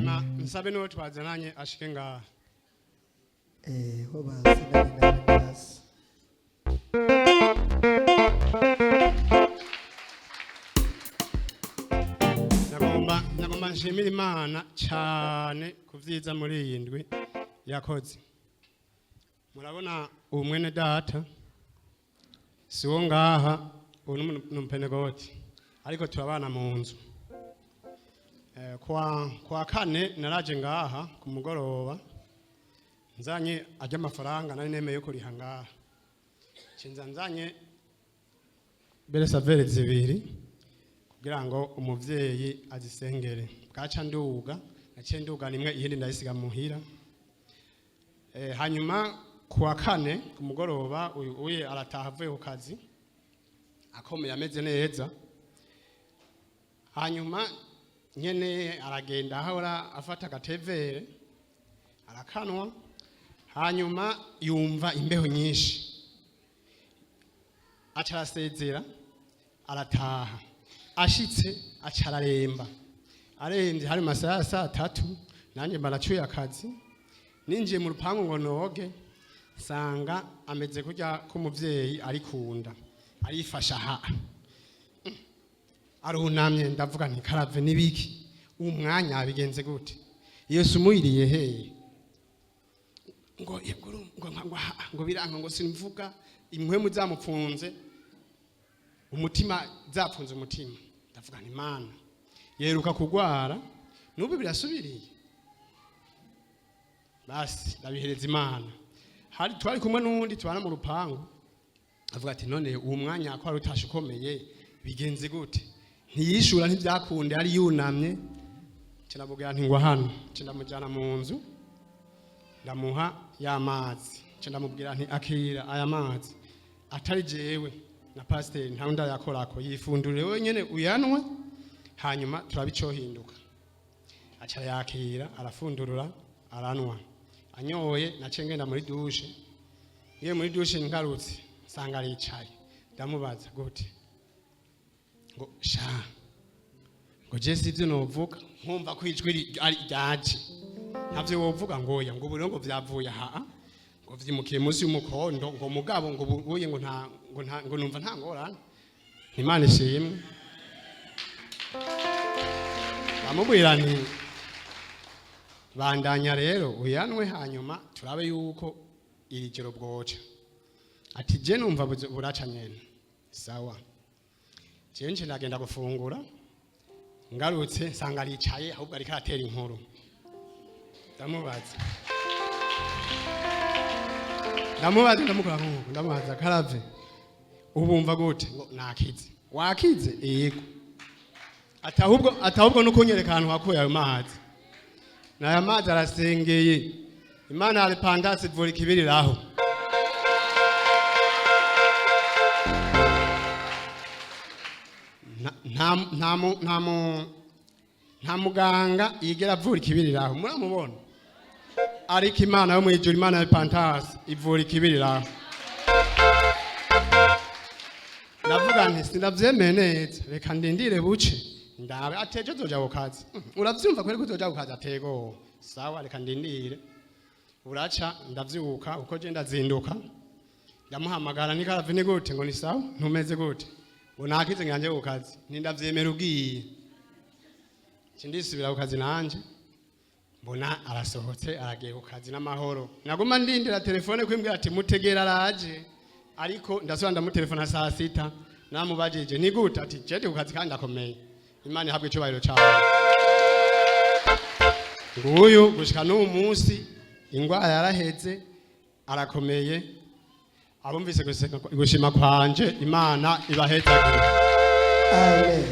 Hanyuma nsabe n'uwo twazananye ashike ngaha. Ho bazananye n'abandi. Nagomba nshimira Imana cyane ku byiza muri iyi ndwi yakoze. Murabona ubu mwene data si wo ngaha, ubu ni umupenegoti, ariko turabana mu nzu. Kwa kane naraje ngaha ku mugoroba nzanye ajya amafaranga nari nemeye kuriha ngaha, ncinza nzanye beresaveri zibiri kugira ngo umuvyeyi azisengere. Bwaca nduga, naciye nduga nimwe, iyindi ndayisiga muhira. Hanyuma kuwa kane ku mugoroba uyu uye arataha avuye ku kazi akomeye, ameze neza. Hanyuma nyene aragenda ahora afata agatevere arakanwa, hanyuma yumva imbeho nyinshi, aca arasezera arataha. Ashitse aca araremba, arembye hari mu masaha ya 3:00. Nanjye mbaracuye akazi, ninjiye mu rupangu ngo noge, nsanga ameze kurya k'umuvyeyi arikunda arifasha ha arunamye. Ndavuga nti: "Karave, nibiki? Uwo mwanya bigenze gute? Yesu umuyiriye hehe?" Ngo yego, ngo biranka, ngo simvuga, impwemu zamupfunze umutima, zapfunze umutima. Ndavuga nti: "Mana, yeruka kugwara n'ubu birasubiriye." Basi ndabihereza Imana. Hari twari kumwe n'uwundi tubana mu rupangu, avuga ati: "None uwo mwanya ko wari utashe ukomeye, bigenze gute?" Ntiyishura, ntibyakunda, yari yunamye. Nca nti: "Ngwa hano." Nca ndamujyana mu nzu, ndamuha ya mazi, nca ndamubwira nti: "Akira aya mazi, atari jewe na pasiteri nta wundi ayakorako, yifundurire wenyene uyanwe, hanyuma turabicohinduka." Aca arayakira, arafundurura, aranwa. Anyoye, naciye ngenda muri douche. Iyo muri douche ngarutse nsanga aricaye. Ndamubaza: "Gute?" Ngo: "Sha," ngo: "je sivyo novuga, nkumva ko ijwi ari ryaje." "Ntavyo wovuga?" Ngo: "Oya." Ngo ubu rero ngo vyavuye aha, ngo vyimukiye munsi y'umukondo, ngo mugabo ngo ubuye ngo nta ngo numva nta ngorane. Imana ishimwe. Ndamubwira nti: "Bandanya rero uyanwe, hanyuma turabe yuko iri joro bwoca." Ati: "Je numva buraca nyene." Sawa, jewe nce ndagenda gufungura. Ngarutse nsanga aricaye, ahubwo ariko aratera inkuru. Ndamubaza, ndamukora nkuko, ndamubaza: "Karave, ubumva gute?" Ngo: "Nakize." "Wakize?" "Yego." Ati ahubwo nukunyereka ahantu wakuye ayo mazi. N'aya mazi arasengeye. Imana ya Repentance ivura ikibiriraho. Nta muganga yigera avura ikibiriraho, muramubona, ariko Imana yo mw'ijuru, Imana ya Repentance, ivura ikibiriraho. Ndavuga nti: "Sindavyemeye neza, reka ndindire buce ndabe." Ateje uzoja ku kazi? Uravyumva kweri ko uzoja ku kazi? Atego sawa, reka ndindire buraca. Ndavyuka uko je ndazinduka, ndamuhamagara: "Ni Karave, ni gute?" Ngo: "Ni sawa." "Ntumeze gute?" Ngo: "Nakize, nganje ku kazi." Ntindavyemera ugiye. Nci ndisubira ku kazi nanje, mbona arasohotse, aragiye ku kazi n'amahoro. Naguma ndindira telefone kwimbwira ati: "Mutegera araje." Ariko ndasubira ndamutelefona 6:00, namubajije: "Ni gute?" Ati: "Je ndi ku kazi kandi ndakomeye, Imana ihabwe icyubahiro cawe." Nguyu gushika n'uwu munsi ingwara yaraheze, arakomeye. Abumvise gushima kwanje, Imana ibahezagire. Amen.